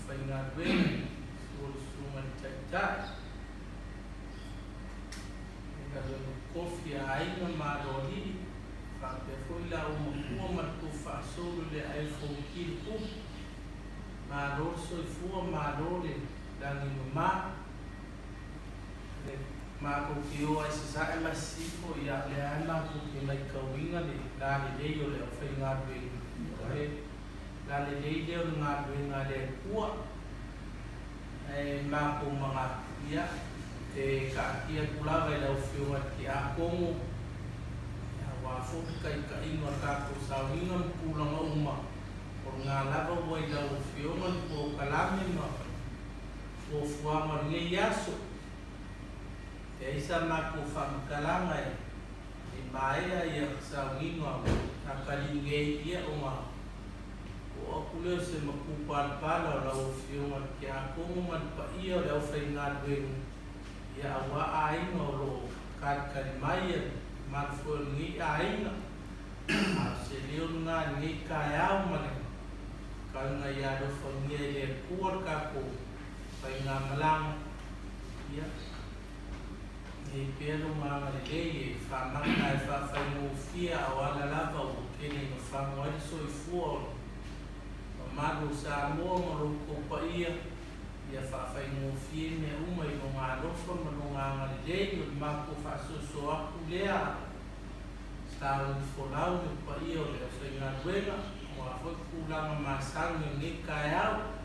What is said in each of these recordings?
aufaigaluega i le susu o le Susuga i le Taitai, le galuega totofi a aiga ma aloalii, faapea foi la outou matua ma le tofi faasolo i le ae fonoti le tupu. Malo le soifua, malo le lagi e mama. Matou te o lava i Sasae ma Sisifo, ia o lea lava matou te matauina le lalelei o le aufaigaluega. O le lalelei lea o le galuega a le Atua. Ae matou manatu, ia, e taatia atu lava i lau Afioga i le Tiakono, aua foi le taitaiga o le tatou sauniga ma tulaga uma, o lena lava ua i lau Afioga le polokalame ma fuafuaga o lenei aso. E leai sa matou faamatalaga e maea ia sauniga o atalii nei ia ona oo atu lea o se matupalapala o lau Afioga i le Tiakono ma le paia o le aufaigaluega ia aua aiga o lo o talitali mai le mamalu foi o lenei aiga. A o se leo lena i lenei taeao ma le tauga ia alofagia e le Atua le tatou faigamalaga, ia, i ai pea lona agalelei e faamata e faafaigofie a o ala lava ua tele ina fagu ai le soifua o le mamalu o Samoa ma lo outou paia, ia faafaigofie mea uma i lona alofa ma lona agalelei. O le matou faasoasoa atu lea, sauni folau le paia o le aufaigaluega, aua foi tulaga masani o lenei taeao.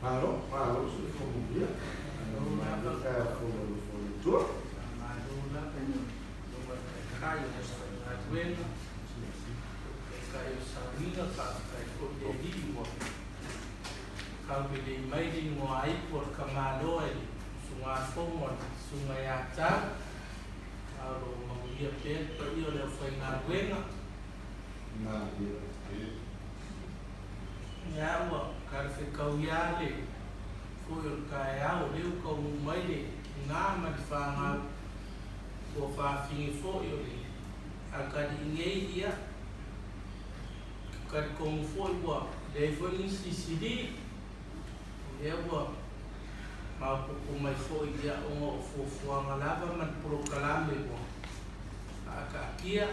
Malo, malo le soifua manuia. Malo taeao fou i le alofa o le Atua. Malo lava i lau Taitai o le aufaigaluega, Taitai o sauniga, faafetai foi le Alii ua taulelei mai le igoa ipu o le tamaloa i le usugafono a le Susuga ia Tau, a o lo o manuia pea le paia o le aufaigaluega. Ia ua talifekauia le foi o le taeao, o lea ua taunuu mai le tina ma le fanau, ua fafine foi o le atalii nei, ia, talitonu foi ua leai foi nisi sili, o lea ua maopoopo mai foi, ia, ona o fuafuaga lava ma le polokalame ua faataatia.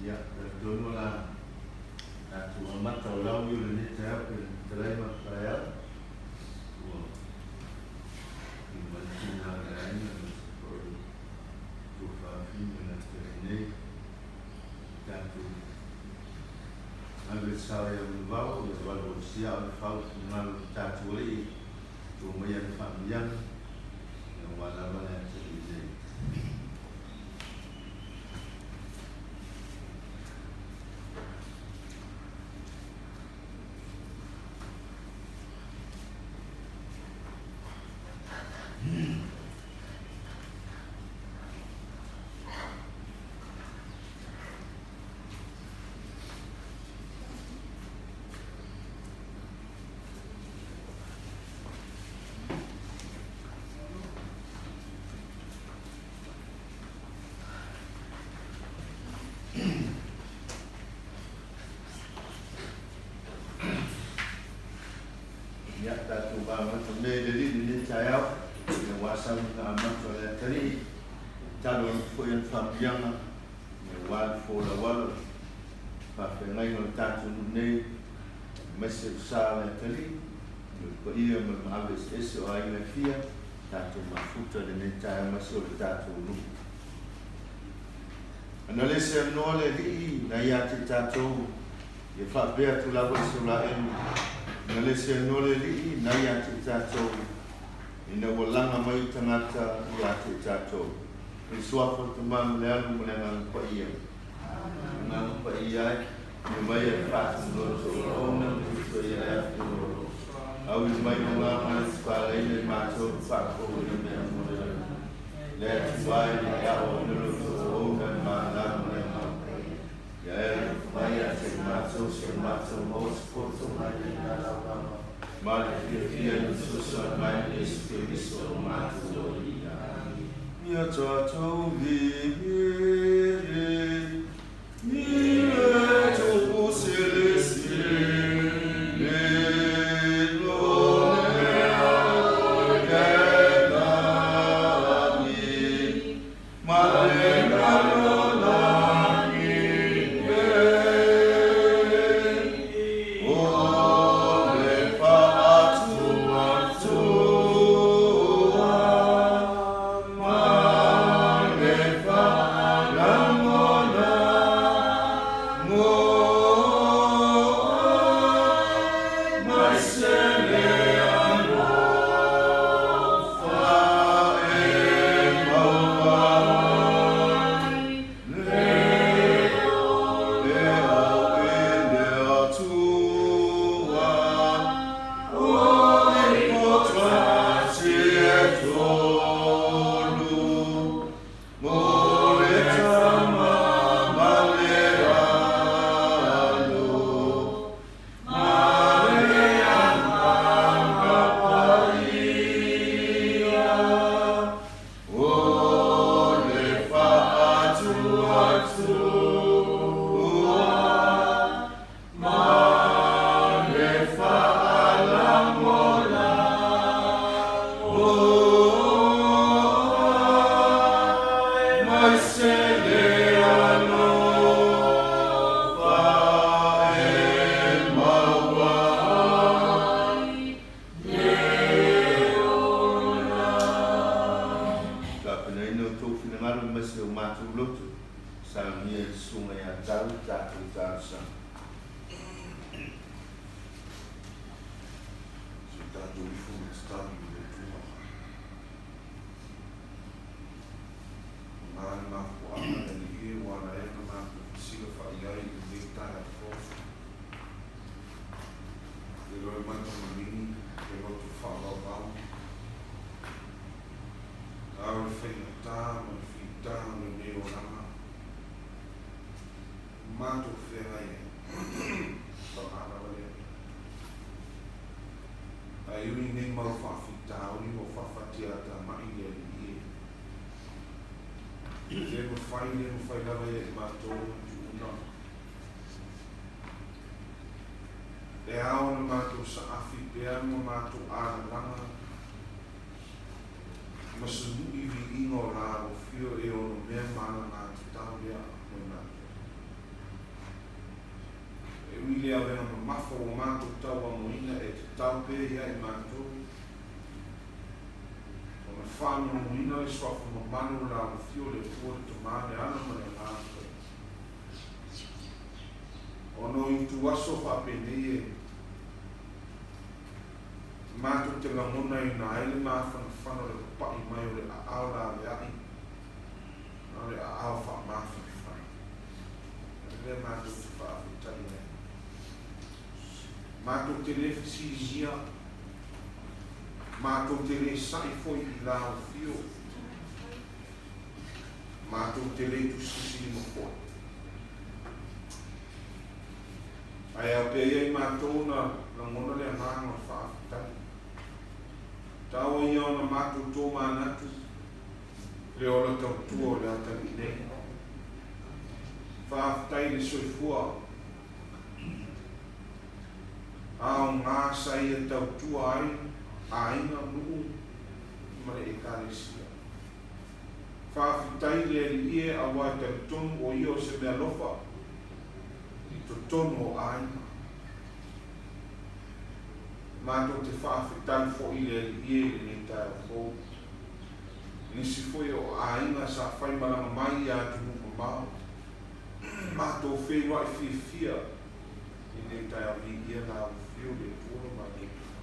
Ia, talitonu o le a tatou amata o lau i o lenei taeao pe fetalai ma taeao. Ua uma le tina o le aiga aemaise foi o le tuafafine o le afiafi nei. Tatou ave le sao ia Manuvao, ia valuvalusia aa o le fau finagalo o le tatou Alii, tua mai ana faamanuiaga, aua lava le atalii nei. Ia, tatou amata mea i le Alii i lenei taeao, ia aua sauniga amata o le atalii, tatalo atu foi ana faamanuiaga, ia aua le folau alo, faafeagaiga o le tatou nuu nei, aemaise o sa o le atalii, le paia ma le maave eseese o aiga e fia. Tatou mafuta i lenei taeao aemaise o le tatou nuu. Ana le seanoa le Alii na ia te tatou, ia faapea atu lava i so laelu, Ana le seanoa le Alii na ia te tatou, ina ua laga mai tagata ia te tatou. I le Suafa o le Tama ma le Alu ma le Agaga Paia. Agaga Paia e, ia mai e faatinoto ona ma ia le afu au i mai o ngā mai whāleina i mātou whākou i mea mo le Le atu ai le ao o le loto o na ma le ngā. Ia e mai a te mātou se mātou mo se poto mai le ngā lawa. Ma le fia fia i susa mai le spiriso o mātou o ia. Ia tātou mihiri, i le tupu silisili, lo le lagi, ma le lalolagi e. O le faatuatua, ma le faalagona, mai se le alofa e maua ai le ao i le Atua, o le potasi e tolu, mo le Tama ma le Alu, ma le Agaga Paia, o le faatuatua, ma le faalagona, mai se le alofa e maua ai le ola. Tapenaina outou finagalo aemaise o matou loto, saunia i le susuga ia Tau le tatou talosaga. Se i tatou ifo ma tatalo i le Atua. Ona le mafuaaga le Alii e ua ala ai ona matou fesilafai ai i lenei taeao fou. Le loimata manini, le loto faavauvau, a o le faigata ma le fita o lenei olaga, ua matou feagai ai. Paga lava le Alii. Ae ui nei mau faafitauli ua faafatiatamai le Alii e. Le mafai, le mafai lava ia i matou ona tuuna. E ao ona matou saafi pea ma matou alalaga ma sanui viiga o la alofio e ono mea ma alagatatau lea mo i matou. E ui i le avega mamafa ua matou tauamoina e tatau pea ia i matou ona faanonoina le suafa mamalu o le Alofio, le Atua, le Tama, le Ana ma le Agaga Paia. Ona o ituaso faapenei e matou te lagonaina ai le mafanafana o le papai mai o le aao laveai a o le aao faamafanafana. O lea matou te faafetai ai. Matou te le fesiligia, matou te le sa'i foi i la alofio, matou te le tusitusilima foi. Ae ao pea ia i matou na lagona le agaga o le faafetai. Taua ia ona matou tomanatu le ola tautua o le atalii nei. Faafetai i le soifua aoga sa ia tautua ai aiga, nuu ma le Ekalesia. Faafetai i le Alii e aua e talitonu o ia o se mealofa i totonu o aiga. Matou te faafetai foi i le Alii e i lenei taeao fou. Nisi foi o aiga sa faimalaga mai i atunuu mamao, matou feiloai fiafia i lenei taeao viia la afifio le Atua lo matou Tama.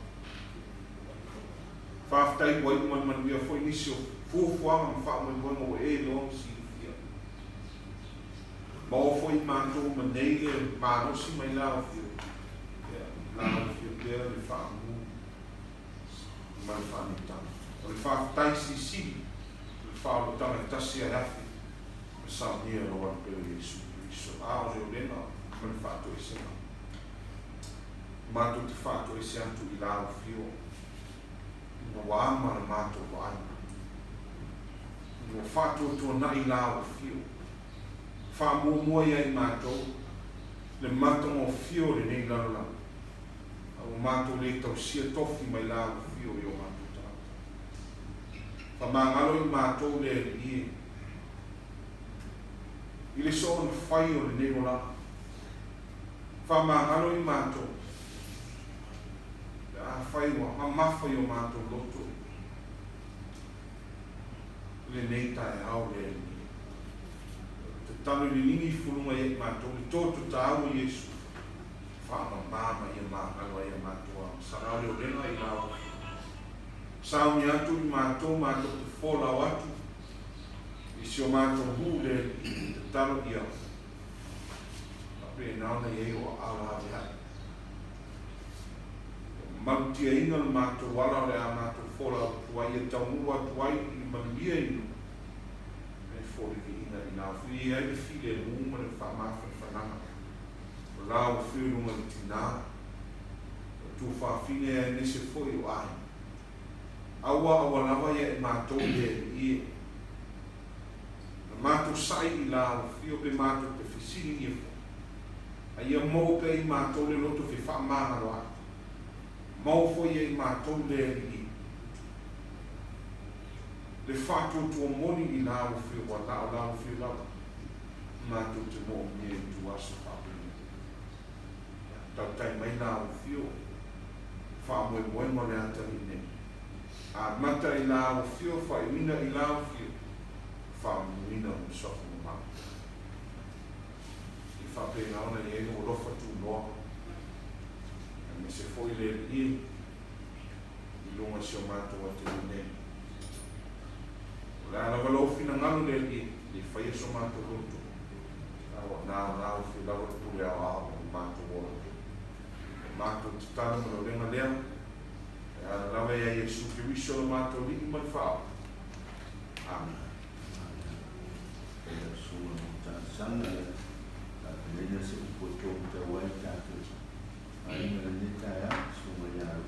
Faafetai ua iu ma le manuia foi nisi o fuafuaga ma faamoemoega ua e iloa ma silafia. Maua foi i matou ma nei le malosi mai la afio, ia, la afio pea le faamu ma le faaneetaga. O le faafetai silisili o le faaolotaga e tasi ae afe ma saunia e lou Alupele Iesu Keriso, a o le olega ma le faatoesega. Matou te faatoese atu i la afio ina ua ama le matou vaai, ina ua faatuatuanai la afio, faamuamua ia i matou le matagofie o lenei lalolagi, a ua matou le tausia tofi mai la afio i o matou tagata. Faamagalo i matou le Alii e, i le soona fai o lenei olaga. Faamagalo i matou, pe afai ua mamafa i o matou loto i lenei taeao le Alii. Tatalo i le ligi fuluga ia i matou le toto taua Iesu, faamama ma ia magalo ai a matou agasala o le olega i la outou. Sauni atu i matou matou te folau atu i si o matou nuu le Alii, tatalo ia Faapena ona i ai o aao laveai. Ua malutiaina le matou ala o le a matou fola atu ai e taunuu atu ai i le manuia i luga, me fo le viiga i la ua i ai le filemu ma le faamafanafanaga o la ua fiu i luga i le tina, o tuafafine aemaise foi o aiga. Aua aua lava ia e matou le alii e. Na matou saʻi i la afio pe matou te fesiligia foi, a ia maua pea i matou le loto fe faamagalo ai. Maua foi ia i matou le Alii le faatuatua moni i la afio ua na o la afio lava matou te moomia i ituaso faapenei. Ia, tautai mai la afio faamoemoega o le atalii nei. Amata i la afio faaiuina i la afio faamanuina o le suafa mamalu. E faapena ona i ai lou alofa tunoa, aemaise foi le Alii i luga o si o matou atunuu nei. O le a lava lou finagalo le Alii, le faia so matou loto, a ua naonao ifo lava le pule aoao o le matou ola. O matou tatalo ma le olega lea, e ala lava ia Iesu Keriso lo matou Alii ma le Faaola. Amene. E lau susuga mo talosaga ia tapenaina se upu e tolu ai tatou aiga lenei taeao, susuga ia Alo.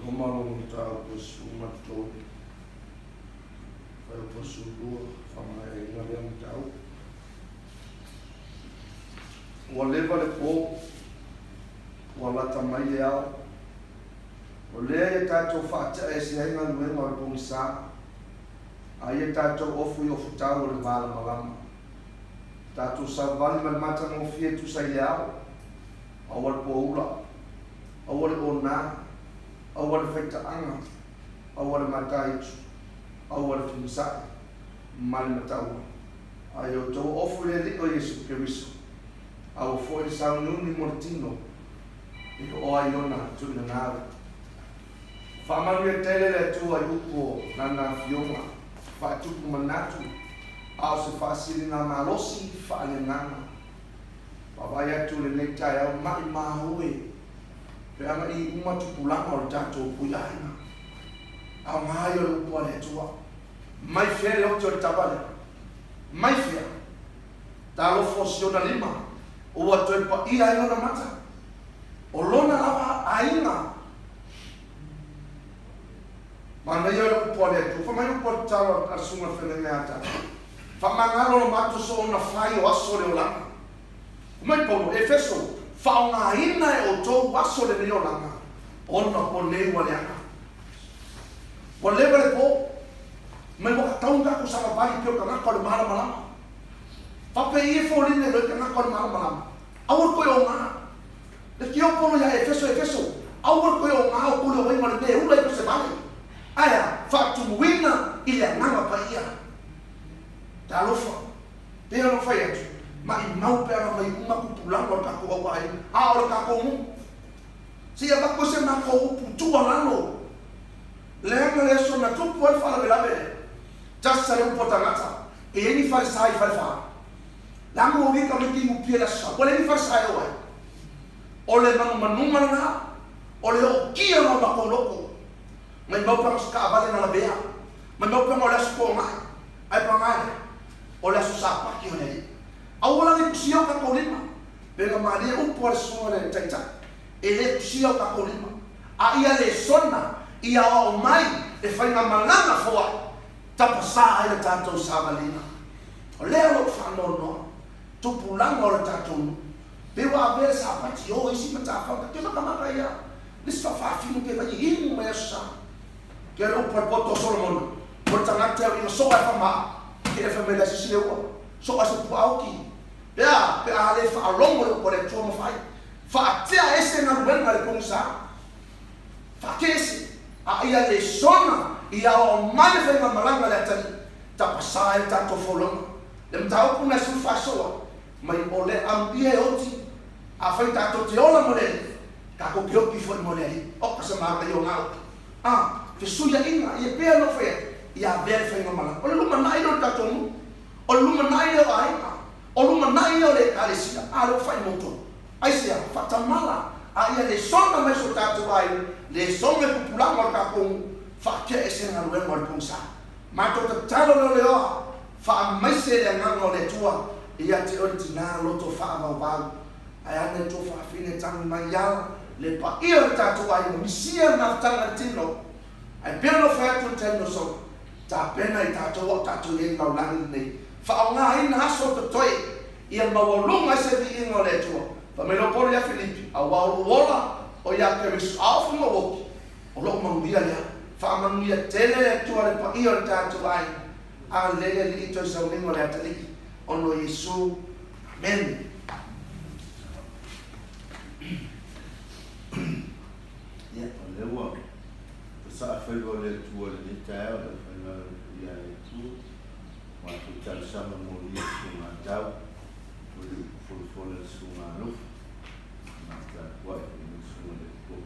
Roma lona mataupu e 13, fuaiupu 12, faamaeaina lea mataupu. Ua leva le po, ua lata mai le ao. O lea ia tatou faatea ese ai galuega o le pogisa, a ia tatou ofu i ofutau o le malamalama. Tatou sauvali ma le matagofie e tusa i le ao, aua le poula, aua le onā, aua le faitaaga, aua le mataitu, aua le femusaʻi, ma le mataua. A ia outou ofu i le Alii o Iesu Keriso, aua foi le sauniuni mo le tino e oo ai ona tuuina gau. Faamanuia tele le Atua i upu o Lana Afioga, faatupu manatu, a o se faasiligamalosi faaleagaga. Vaavaai atu i lenei taeao maimau e, pe agaʻi uma tupulaga o le tatou puiaiga. Aoga ia o le upu a le Atua. Mai fea le ote o le tama lea? Mai fea? Talofa o Siona lima, ua toe paia ai lona mata. O lona lava aiga. Manaia le upu a le Atua. Fai mai upu a le tatalo a le susuga i le feagaiga ia tatou. Faamagalo lo matou soona fai o aso le olaga. Fai mai Paulo, Efeso, faaaogaina e outou aso lenei olaga, ona po nei ua leaga. Ua leva le po, mai ua tatau ona tatou savavali pei o tagata o le malamalama. Faapei e foliga i loi tagata o le malamalama, aua le toe oga. Le tio Paulo ia Efeso, Efeso! Aua le toe oga o pule o ai ma le mea e ula ai ma se vale. Ae a? Faatumuina i le Agaga Paia. Talofa, pei ona ou fai atu, maimau pe ana mai uma tupulaga o le tatou auaiga, a o le tatou nuu. Se i avatu ai se matou upu tuualalo, leaga le aso na tupu ai le faalavelave lea, tasi le upu a tagata, e i ai ni falesa i Falefa. Leaga ua ui tamaiti i Mupia i le Aso Sa, ua leai ni falesa e o ai. O le manumanuga lena, o le ootia o matou loto. Maimau pe ana o se taavale na lavea, maimau pe ana o le Aso Toonai, ae paga lea, o le Aso Sapati o le Alii. Aua la ne i tusia o tatou lima, pe na malie upu a le Susuga i le Taitai, e le tusia o tatou lima, a ia lesona ia aoao mai le faigamalaga foai, tapasā ai le tatou savaliga. O lea o lo o faanoanoa tupulaga o le tatou nuu, pei ua avea le Sapati o isi matafaga, te matamata ia le isi faafafine pe vai e inu mai Aso Sa. Ke le upu a le poto o Solomona, o le tagata e uiga soa e famaa, ke le fai mai le asisi le ua, soa se puaa oki. Pe a, pe a le faalogo le upu a le Atua ma fai, faatea ese galuega a le pogisa. Faatea ese, a ia lesona ia aoao mai le faigamalaga a le atalii, tapasā ai le tatou folauga. Le mataupu na e 14 soa mai o le amuia e oti, afai tatou te ola mo le Alii, tatou te oti foi mo le Alii. Oka se manaia o na upu. A, fesuiaiga, ia pea ona ou fai atu, ia avea le faigamalaga. O le lumanai lea o le tatou nuu, o le lumanai lea o aiga, o lumanai lea o le Ekalesia, a lea ua fai mo outou. Aisea? Faatamala, a ia lesona mai so tatou aiga, lesona i pupulaga o le tatou nuu, faatea ese galuega o le pogisa. Matou tatalo leo leoa, faamaise le agaga o le Atua ia te oe le tina loto faavauvau. Ae ane tou faafine tagi mai ala le paia o le tatou aiga, misia le mafutaga i le tino. Ae pei ona ou fai atu i le taimi o sola, tapena i tatou a o tatou i ai i le lalolagi lenei, faaaogaina aso o totoe ia maualuga ai se viiga o le Atua. Fai mai loa Paulo ia Filipi, Aua o lou ola o ia Keriso, a ofu ma ou oki, o lou manuia lea. Faamanuia tele le Atua le paia o le tatou aiga. Agalelei le Alii toe sauniga o le atalii, ona o Iesu. Amene. Ia, o lea ua pasaa faiva o le Atua i lenei taeao, le aufaigaluega paia a le Atua. Matou talosaga molia i susuga tau, o le upu folafola i le susuga alofa, ma tapuai foi ma le susuga le Koko.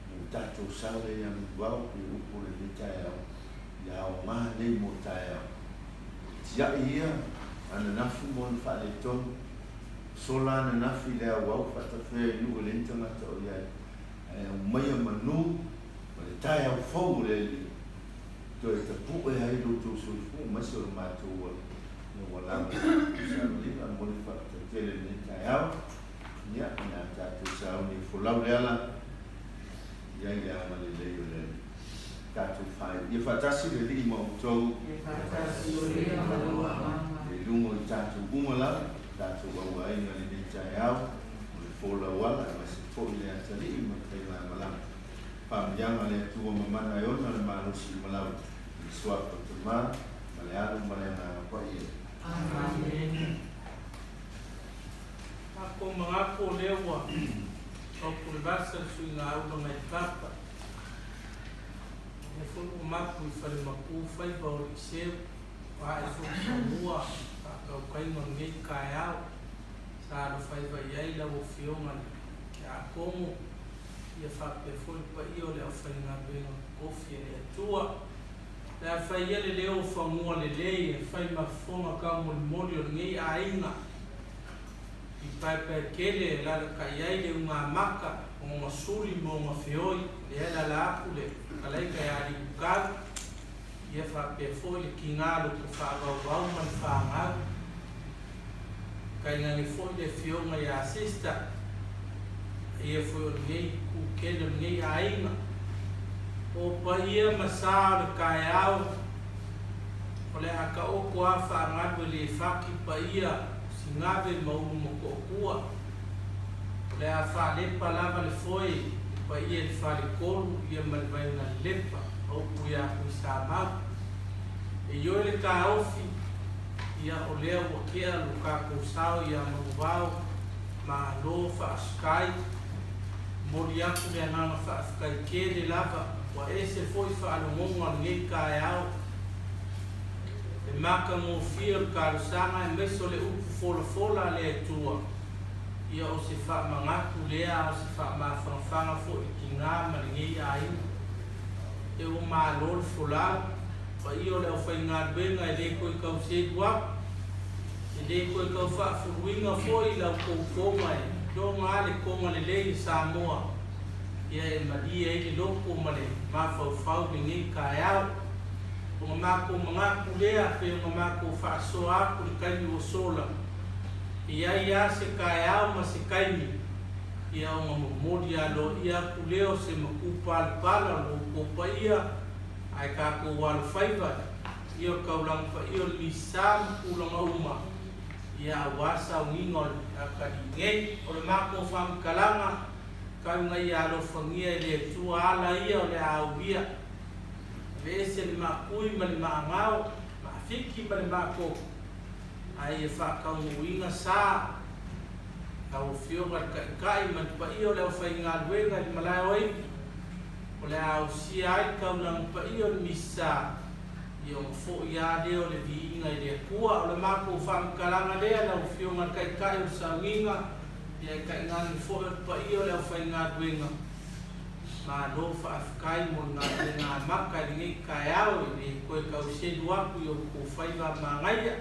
Mo tatou sao lea ia Manuvao, pe upu o lenei taeao, ia aoga nei mo taeao. Tiai ia ananafi mo ona faaletonu, sola ananafi i le auau faatafea i nuu e leai ni tagata o i ai, ae aumaia manu ma le taeao fou o le Alii. Toe tapue ai lo outou soifua aemaise o le matou ua ua lava savaliga mo le faafetai tele i lenei taeao. Ia, o le a tatou sauni e folau le ala i ai le agalelei o le Alii. Tatou fai. Ia faatasi le Alii ma outou. Ia faatasi foi ma lou agaga. I luga o i tatou uma lava, tatou auaina i lenei taeao, o le folau ala aemaise foi le atalii ma le faigamalaga. Faamanuiaga a le Atua mamana e ona le malosi i malau, i le Suafa Tama, ma le Alo ma le Agaga Paia. Amene. Matou manatu o lea ua tau pulevasa le suiga aulaga i papa. O lea foi ua mapu i falemapu faiva o le iseu, ua ae foi i fanua faatautaiga o lenei taeao sa alofaiva i ai lau Afioga i le Tiakono. Ia faapea foi le paia o le aufaigaluega totofi a le Atua. O le a fai ia le leo o fanua lelei e fai ma fofoga taumolimoli o lenei aiga i paepae tele e alalatai ai le ugamata o ona suli ma ona feoi, lea e alaala atu le fetalaiga ia Alii-Utau, ia faapea foi le tiga loto faavauvau ma le fanau, tainane foi le afioga ia Sister, paia foi o lenei itu tele o lenei aiga. O paia ma sa o le taeao, o le a taoto a faagalu e le fati paia o Sinave ma Ulumotootua. O le a faalepa lava le foe i paia i le Faletolu ia ma le Vainalelepa, ma upu ia Tuisamau. E ioe le taofi, ia o lea ua tea lo tatou sao ia Manuvao, malo faafetai. Momoli atu le agaga faafetai tele lava ua ese foi faalogoga o lenei taeao. Le matagofie o le talosaga aemaise o le upu folafola a le Atua, ia o se faamanatu lea a o se faamafanafana foi i tina ma lenei aiga. E ua malo le folau, paia o le aufaigaluega e le toe tau selu atu, e le toe tau faafuluina foi la outou toga e toga lava le toga lelei a Samoa, ia e malie ai le loto ma le mafaufau i lenei taeao. Ona matou manatu lea pei ona matou faasoa atu i le taimi ua sola, e i ai lava se taeao ma se taimi, ia ona momoli aloaia atu lea o se matupalapala o lo outou paia ae tatou alofaiva ia o le taulaga paia o le Misa ma tulaga uma ia aua sauniga o le atalii nei. O le matou faamatalaga, tau ina ia alofagia e le Atua ala ia o le a aulia. Aveese le maakui ma le maagao, maafiki ma le maatoto, ae ia faataunuuina sa lau Afioga i le Taitai ma le paia o le aufaigaluega i le malae o Aivi, o le a ausia ai le taulaga paia o le Misa, ia ona foi lava lea o le viiga i le Atua. O le matou faamatalaga lea lau Afioga i le Taitai o le Sauniga, ia e tainane foi o le paia o le aufaigaluega. Malo faafetai mo le galuega amata i lenei taeao e le toe tau selu atu i outou faiva manaia.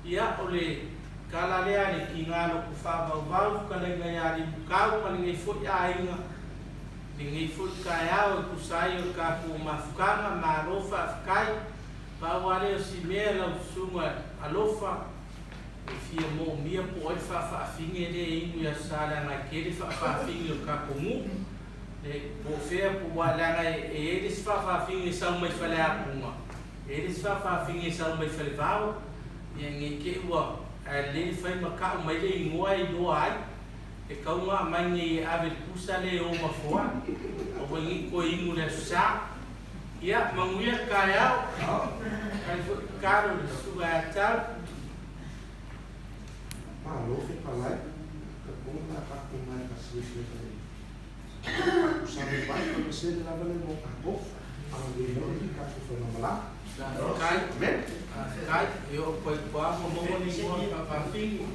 Ia, o le tala lea a le tiga loto faavauvau fetalaiga ia Limutau ma lenei foi aiga i lenei foi taeao e tusa ai o le tatou mafutaga. Malo faafetai. Pau lava lea o si mea lau susuga alofa e fia moomia po o ai le faafaafine lea e inu i Aso Sa leaga e tele faafaafine o le tatou nuu le po o fea po ua leaga e i ai le isi faafaafine e sau mai Faleapuga e i ai le isi faafaafine e sau mai Falevao ia ne i te i ua ae lelei le fai ma tau mai le igoa e iloa ai e tatau ona aumai nei e ave i le pusa lea e o mafoa aua ne i toe inu i le Aso Sa. Ia manuia le taeao. Fai foi tatalo i le susuga ia Tau. Malo fetalai, talitonu pe a tatou omai e silafia le tatou sami vai, o le masele lava lea mo tatou, agalelei mai le Alii i tatou faigamalaga. Faafetai. Amen. Faafetai. E oo atu ai i tua ua maua le igoa o le faafaafine.